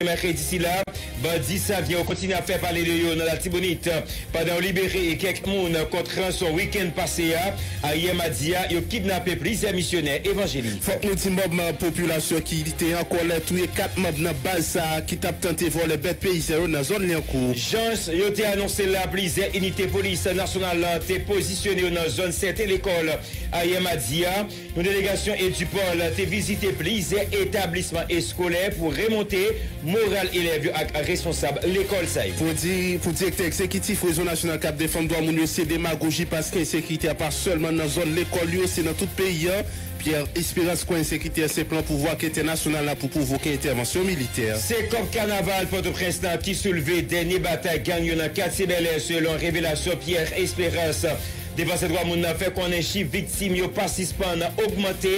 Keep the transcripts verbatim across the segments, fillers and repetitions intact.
Mèkredi sila, bandi Savyen yo kontinye ap fè pale de yo nan Latibonit. Pandan yo libere kèk moun kont ranson wikenn pase a, ayè madi a, yo kidnape plizyè misyonè evanjelik. Fòk nou di manm popilasyon ki te an kòlè touye kat manm nan baz sa a ki t ap tante vòlè bèt peyizan yo nan zòn Lyankou. Jan yo te anonse l la, plizyè inite polis nasyonal te pozisyone yo nan zòn sèten lekòl ayè madi a. Yon delegasyon Edupol te vizite plizyè etablisman eskolè pou remonte moral elèv yo ak responsab lekòl sa yo. Pou di, pou direktè egzekitif Rezo Nasyonal k ap Defann Dwa Moun yo, se demagoji, paske ensekirite a pa sèlman nan zòn lekòl yo, se nan tout peyi a. Pierre Espérance kwè ensekirite a se plan pouvwa k entènasyonal la pou pwovoke entèvansyon militè. Se kòk kanaval Pòtoprens la ki soulve dènye batay gang yo nan katye Bèlè, selon revelasyon Pierre Espérance. Defansè dwa moun nan fè konnen chif viktim yo pa sispann ogmante.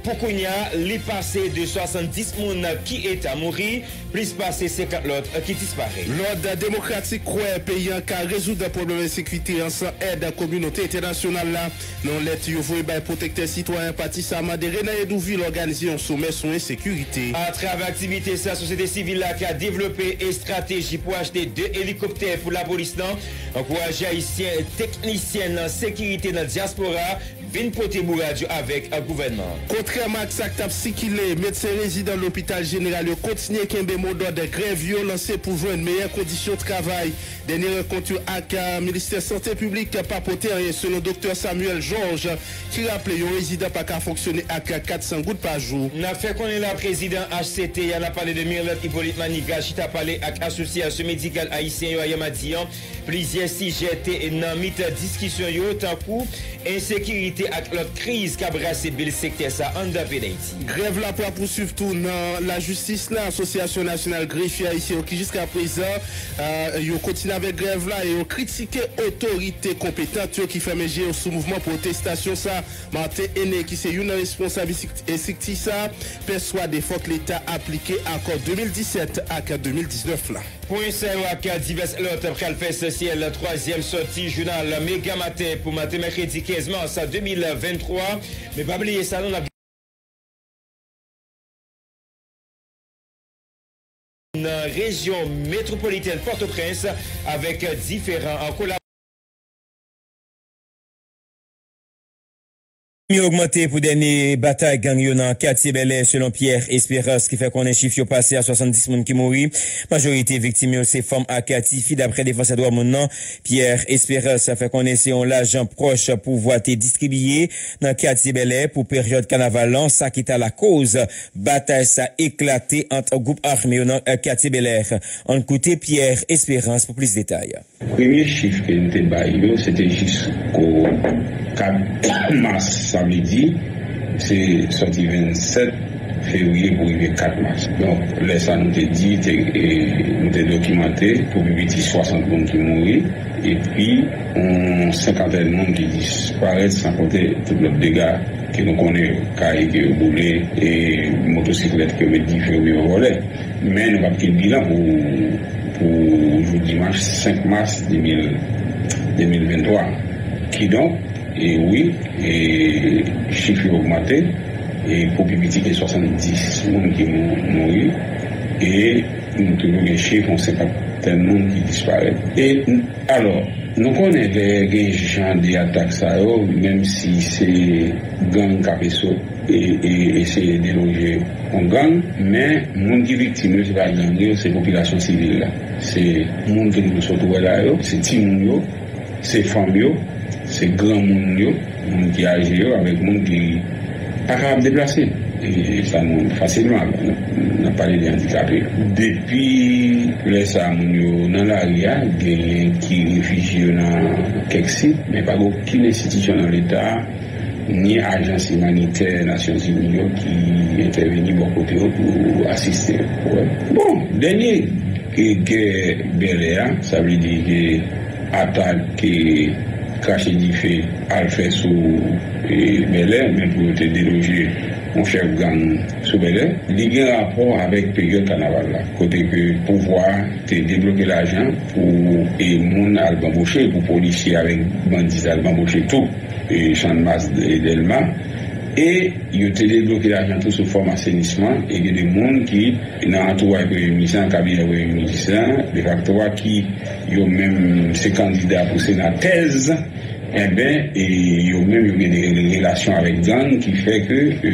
Pou kounye a, li pase de swasanndis moun ki eta mouri, plis pase senkant lòt ki disparèt. Lòd Demokratik kwè peyi an ka rezoud pwoblèm ensekirite an san èd kominote entènasyonal la. Nan yon lèt yo voye bay pwotektè sitwayen Patrice Armand, Renan Hédouville òganize yon somè sou ensekirite. Atravè aktivite sa, sosyete sivil la ka devlope estrateji pou achte de elikoptè pou lapolis lan, ankouraje ayisyen teknisyen nan sekirite nan dyaspora vin pote bourad yo avèk gouvènman an. Kontrèman ak sa k t ap sikile, medsen rezidan lopital jeneral yo kontinye kenbe modòd grèv yo lanse pou jwenn meyè kondisyon travay. Dènye rankont yo ak, a, Ministè Sante Piblik pa pote anyen, selon Doktè Samuel Georges, ki raple yon rezidan pa ka fonksyone ak kat san goud pa jou. N ap fè konnen la, prezidan H C T a, n ap pale de Mirlande Hyppolite Manigat, chita pale ak Asosyasyon Medikal Ayisyen yo ayè madi an. Plizyè sijè te nan mitan diskisyon yo, tankou ensekirite ak lòt kriz k ap brase bil sektè sa anndan peyi Dayiti. Grèv la pral pouswiv tou nan lajistis la. Asosyasyon Nasyonal Grefye Ayisyen yo ki jiska prezan, a, yo kontinye avèk grèv la e yo kritike otorite konpetant yo ki fèmen je yo sou mouvman pwotestasyon sa. Martin Aîné, ki se youn nan responsab estrikti sa, pèswade fòk Leta aplike akò de mil disèt ak de mil diznèf la. Pwen sa yo ak divès lòt pral fè esansyèl twazyèm sòti jounal Mega Maten pou maten mèkredi kenz mas de mil venntwa. Men pa bliye sa, nou n ap nan rejyon metwopolitèn Pòtoprens avèk diferan kolab. Yo ogmante pou dènye batay gang yo nan katye Bèlè, selon Pierre Espérance, ki fè konnen chif yo pase a swasanndis moun ki mouri. Majorite viktim yo se fanm ak tifi, daprè defansè dwa moun nan, Pierre Espérance, fè konnen se yon lajan pwòch pouvwa te distribiye nan katye Bèlè pou peryòd kanaval lan, sa ki ta lakoz batay sa eklate ant gwoup ame yo nan katye Bèlè. Ann koute Pierre Espérance pou plis detay. Premye chif ke n te bay yo, se te jisko kat mas, sa vle di, se sòti vennsèt fevriye pou rive kat mas. Donk, lè sa nou te di, te, e, nou te dokimante pou pi piti swasant moun ki mouri, epi yon senkantèn moun ki disparèt, san konte tout lòt dega ke nou konnen yo, kay ke yo boule, e motosiklèt ke yo met dife oubyen yo vòlè. Men nou p ap gen bilan pou, pou jou dimanch senk mas de mil, de mil venntwa. Kidonk, e wi, e chif yo ogmante, e pou pi piti ke swasanndis moun ki mou-, mouri, e nou toujou gen chif yon senkantèn moun ki disparèt. E, alò, nou konnen lè gen jan de atak sa yo, menm si se gang k ap eso-, e, e, eseye deloje yon gang, men moun ki viktim yo, se pa gang yo, se popilasyon sivil la. Se moun ke nou sot wè la yo, se timoun yo, se fanm yo, se granmoun yo, moun ki aje yo, avèk moun ki pa kapab deplase. E sa nou fasilman, n ap pale de andikape. Depi lè sa, moun yo nan lari a, genyen ki refijye yo nan kèk sit, men pa gen okenn enstitisyon nan Leta, ni ajans imanitè Nasyonzini yo ki entèveni bò kote yo pou asiste yo. Bon, dènye, e, gè Bèlè a, sa vle di ke atak, e, krache dife al fè sou, e, Bèlè, men pou yo te deloje yon chèf gang sou Bèlè, li gen rapò avèk peryòd kanaval la, kote ke pouvwa a te debloke lajan pou, e, moun al banboche, pou polisye avèk bandi al banboche tou, e, Channmas, e, Dèlma. E yo te debloke lajan tou sou fòm asenisman, e gen de moun ki nan antouraj premye minis lan, kabinè premye minis lan, defakto a, ki yo menm se kandida pou senatèz, enben, e yo menm yo gen de relasyon avèk gang ki fè ke, e,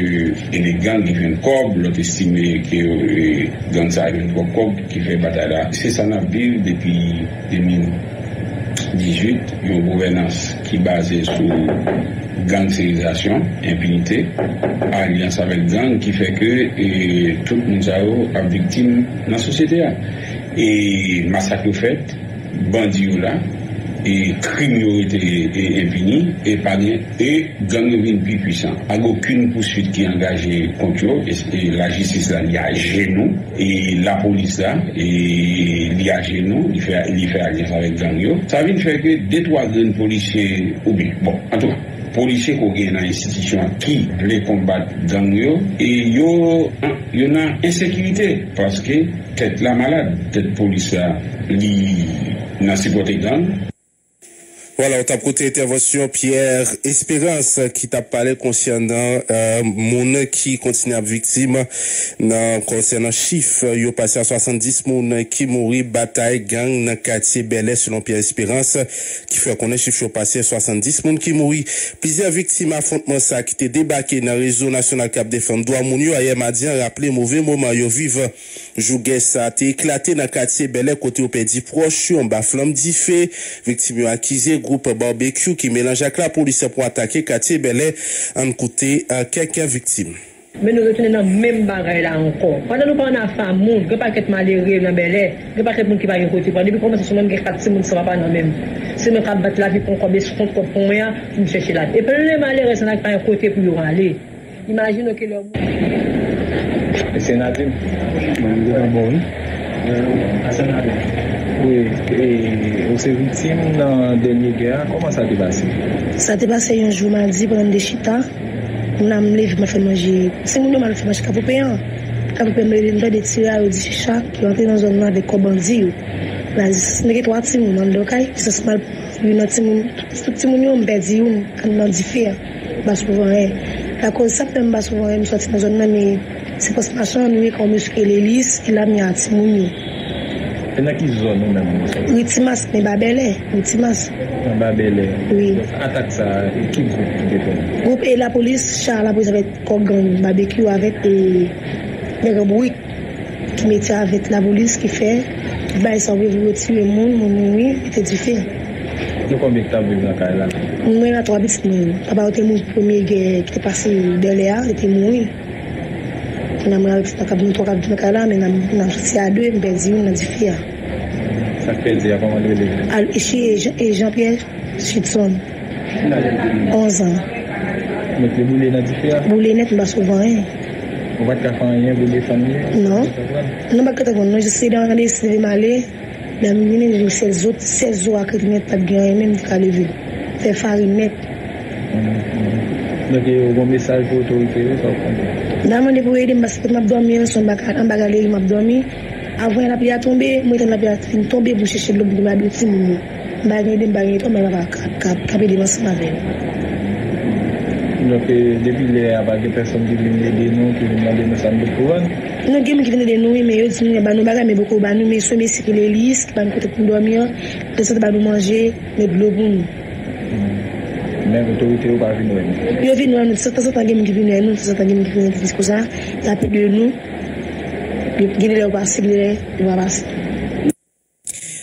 gen de gang ki jwenn kòb, lòt estime ke, e, gang sa a jwenn twòp kòb ki fè batay la. Se sa n ap viv depi de mil dizuit, yon gouvènans ki baze sou gangsterizasyon, enpinite, alyans avèk gang ki fè ke, e, tout moun sa yo ap viktim nan sosyete a. E masak yo fèt, bandi yo la, e krim yo rete, e, enpini, e pa gen, e gang yo vin pi pwisan. Pa gen okenn pouswit ki angaje kont yo, e, e lajistis la li ajenou, e lapolis la, e li ajenou, li fè, li fè alyans avèk gang yo. Sa vin fè ke de twa grenn polisye, oubyen, bon, antouka, polisye ke w gen nan enstitisyon an ki vle konbat gang yo, e yo, yo nan ensekirite, paske tèt la malad, tèt polis la, li nan sipòte gang. Vwala, w t ap koute entèvansyon Pierre Espérance ki t ap pale konsènan, eh, moun ki kontinye ap viktim nan, konsènan chif yo pase a swasanndis moun ki mouri batay gang nan katye Bèlè, selon Pierre Espérance, ki fè konnen chif yo pase a swasanndis moun ki mouri. Plizyè viktim afwontman sa ki te debake nan Rezo Nasyonal k ap defann dwa moun yo ayè madi an raple move moman yo viv. Jou gè sa a te eklate nan katye Bèlè, kote yo pèdi pwòch yo anba flanm dife. Viktim yo akize gwoup Barbecue ki melanje ak lapolis pou atake katye Bèlè. Ann koute, eh, kèk viktim. Men nou retounen nan menm bagay la ankò. Pandan nou pa ann afa moun, gen pakèt malere nan Bèlè, gen pakèt moun ki pa gen kote pran. Depi kòmanse semèn, gen kat timoun san papa nan men m. Se mwen k ap bat lavi pou yon kòb, e se kont kòb pou mwen an pou m chèche lavi. E plen malere sa la ki pa gen kote pou yo ale. Imajine w ke lè w mouri. Mesye Nadim. Mwen, m gentan bon, wi. Wi, e, ou se viktim nan dènye gè a. Kòman sa te pase? Sa te pase yon jou madi pandan m te chita. Moun la, m leve, m al fè manje. Timoun yo, m al fè manje kapoupe an. Kapoupe, m leve, m tande tira, yo di se chak yo antre nan zòn nan avèk kò bandi yo. La, m gen twa timoun anndan kay, se sa m al Youn nan timoun, tout, tout timoun yo, m pèdi youn anndan dife a. M pa sou vanyen. Akoz sa fè m pa sou vanyen, m sòti nan zòn nan, men se pòs machan nou ye, kòm yo sou Lelis, e la m ye a timoun yo. E nan ki zòn ou menm ou sòti? Ri Timas, men ba Bèlè, Ri Timas. Nan ba Bèlè? Wi. Atak sa, e ki gwoup ki te fè l? Gwoup e lapolis, cha lapolis avèk kò gang Babekyou avèk e nèg an bourik. Ki mete avèk lapolis ki fè tout bagay sa yo vle retire moun, moun mouri, mete dife. Nou konbyen ki t ap viv nan kay la? Mwen a twa pitit mwen yo. Papa yo te mouri premye gè ki te pase Bèlè a, li te mouri. Kounye a mwen avèk pitit mwen k ap, nou twa k ap viv nan kay la, men n ap, n ap soti a de, m pèdi youn nan dife a. Sa k pèdi a, kòman l rele? Al, e Jean, e Jean Pierre Chitson. Onz an. Mete boule nan dife a? Boule nèt, m pa sot vanyen. Ou pa t ka fè anyen pou defann li? Non. Non, m pa t ka konn, non, jis se dan an deside m ale. Lè m vini, m sèl zo, sèl zo ak rit nèt, pa t gen anyen menm ki ka leve. Fè farin nèt. Donk, e, ou gon mesaj pou otorite yo, sa w konn? M ta mande pou yo ede m, paske kote m ap dòmi an, se anba, anba galeri m ap dòmi. Avan lapli a tonbe, mwen tann lapli a fin tonbe pou m chèche dlo pou m ba dlo timoun yo. M pa gen ede, m pa gen etwa, men papa k ap, k ap, k ap ede m ansanm avè m. Donk, e, depi lè a, pa gen pèsonn ki vin ede nou, ki vin mande nou sa n dwe pou vann? Non, gen moun ki vin ede nou, wi, men yo di nou yo ba nou bagay, men poko ba nou, men se mesye ki Lelis, ki ba nou kote pou n dòmi an, tanzantan ba nou manje, met dlo pou nou. Men otorite yo pa vin wè nou? Yo vin wè nou, tanzantan gen moun ki vin wè nou, tanzantan gen moun ki vin wè nou, konsa, y ap ede nou. Gen de lè yo pase, gen de lè yo pa pase.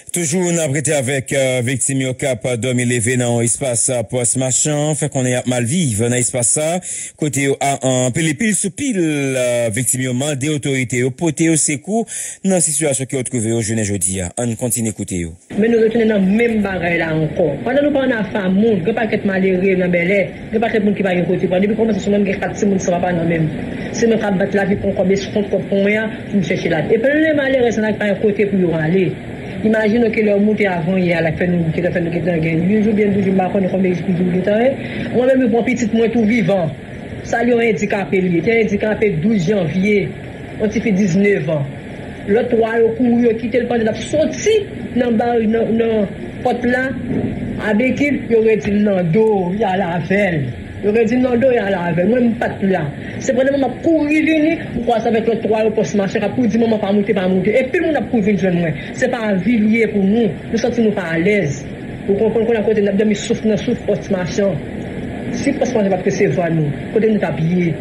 Toujou n ap rete avèk, eh, viktim yo k ap dòmi leve nan yon espas, eh, pòs machan, fè konnen y ap mal viv nan espas sa, kote yo a anpile pil sou pil, eh, viktim yo mande otorite yo pote yo sekou nan sitiyasyon ke yo twouve yo jounen jodi a. Ann kontinye koute yo. Men nou retounen nan menm bagay la ankò. Pandan nou pa ann afa moun, gen pakèt malere nan Bèlè, gen pakèt moun ki pa gen kote pran. Depi kòmanse semèn, gen kat timoun san papa nan men m. Se mwen k ap bat lavi pou yon kòb, e se kont kòb pou mwen an, pou m chèche lavi. E plen malere sa la ki pa gen kote pou yo ale. Imajine w ke lè w moute avan yè a, la k fè nou, ki ta fè nou gentan gen ui jou byen douz jou, m pa konnen konbyen jou ki di w gentan ye. Mwen menm, yo pran pitit mwen tou vivan. Sa l yon andikape li ye. Te andikape douz janvye. Yon tifi diznèf an. Lòt twa yo kouri, yo kite l pandan l ap soti nan ba, nan, nan pòt la. Abekil, yo redi l nan do, y al avè l. Yo redi m nan do y al avè l. Mwen, m pa t la. Se pandan mwen m ap kouri vini, m kwaze avèk lòt twa yo pòs Machan k ap kouri di, "Manman, pa moute, pa moute." E pil moun ap kouri vin jwenn mwen. Se pa vi l ye pou nou. Nou santi nou pa alèz. Ou konprann, kounye a kote n ap dòmi souf nan souf pòs Machan. Si pòs Machan pa t resevwa nou, kote nou t ap ye?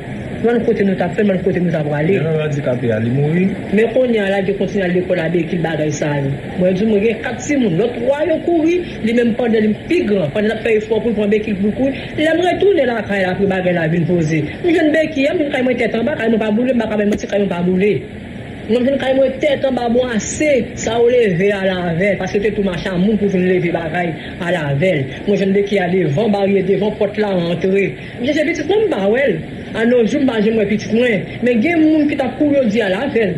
Ban n kote nou t ap fè, ban n kote nou t ap prale. Lè nou andikape a, li mouri. Men kounye a la, gen kontinye al lekòl a bekil bagay sa yo. Mwen di w, mwen gen kat timoun, lòt twa yo kouri, li menm pandan li pi gran, pandan l ap fè efò pou l pran bekil pou l kouri. Lè m retounen lakay la apre bagay la vin poze, m jwenn bekil a, m vin kay mwen tèt anba, kay mwen pa boule, m pa ka bay manti, kay mwen pa boule. Mwen vin kay mwen tèt anba bwase, sa yo leve al avè l, paske te tou mache a moun pou vin leve bagay al avè l. Mwen jwenn bekil a devan, baryè devan pòt la rantre. M chèche pitit mwen, m pa wè l. A no jou, m pa janm wè pitit mwen. Men gen moun ki t ap kouri, yo di al avè l.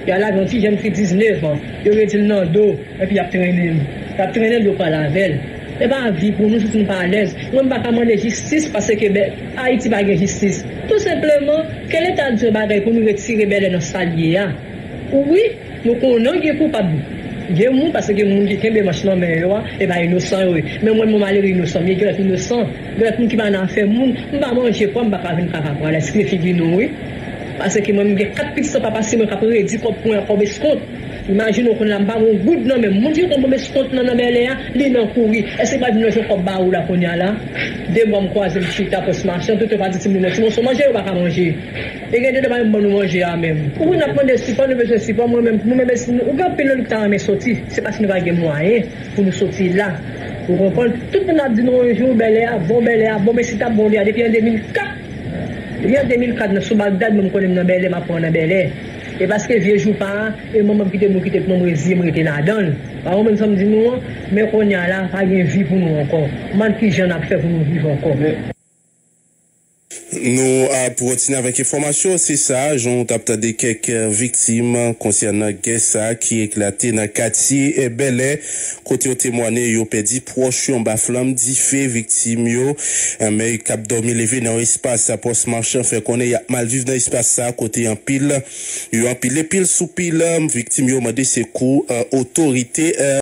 Y al avè yon ti jèn fi diznèf an. Yo redi l nan do, epi y ap trennen l. Y ap trennen l, yo pral avè l. E pa vi pou nou, si nou pa alèz. Mwen, m pa ka mande jistis paske Bè-, Ayiti pa gen jistis. Tou senpleman, ke Leta di yon bagay pou nou retire Bèlè nan sa l ye a. Wi, nou konnen gen koupab. Gen moun, paske gen moun ki kenbe manch nan men yo a, e pa inosan yo ye. Men mwen, mwen malere inosan m ye, gen lòt inosan. Gen lòt moun ki pa nan afè moun, m pa manje pwa, m pa ka vin kaka pwa la, eskize figi nou, wi. Paske mwen, m gen kat pitit san papa, se mwen k ap redi kòb pou mwen, kòb eskont. Imajine w kounye a, m pa gen yon goud nan men m. Moun ki konn pran eskont nan, nan Bèlè a, li nan kouri. Èske pa vin nan jwenn kòb ba ou la kounye a la? De bwa m kwaze, m chita pòs Machan, tout yo pa di timoun nan, timoun se manje yo pa ka manje. E gen de lè pa menm ban nou manje a menm. Ou konn ap mande sipò, nou bezwen sipò, mwen menm, nou menm, si nou, ou gen anpil nan nou ki ta renmen soti, se paske nou pa gen mwayen pou nou soti la. Ou konprann? Tout moun ap di nou yon jou Bèlè a bon, Bèlè a bon, men si t ap bon, li a depi an de mil kat. Depi an de mil kat, nan sou Bagdad, mwen m konnen m nan Bèlè, m ap pran nan Bèlè. E paske vye jou pa a, e manman m kite m, kite m reziye m rete ladan l. Pa konprann sa m di nou an, men kounye a la, pa gen vi pou nou ankò. M ap ki jan n ap fè pou nou viv ankò. Nou ap kontinye avèk enfòmasyon, se sa, jan w t ap tande kèk, eh, viktim konsènan gè sa ki eklate nan katye, eh, Bèlè, kote yo temwanye yo pèdi pwòch yo anba flanm dife viktim yo, eh, men k ap dòmi leve nan yon espas sa pòs Machan fè konnen y ap mal viv nan espas sa kote anpil, yo anpile pil sou pil, eh, viktim yo mande sekou, eh, otorite, eh,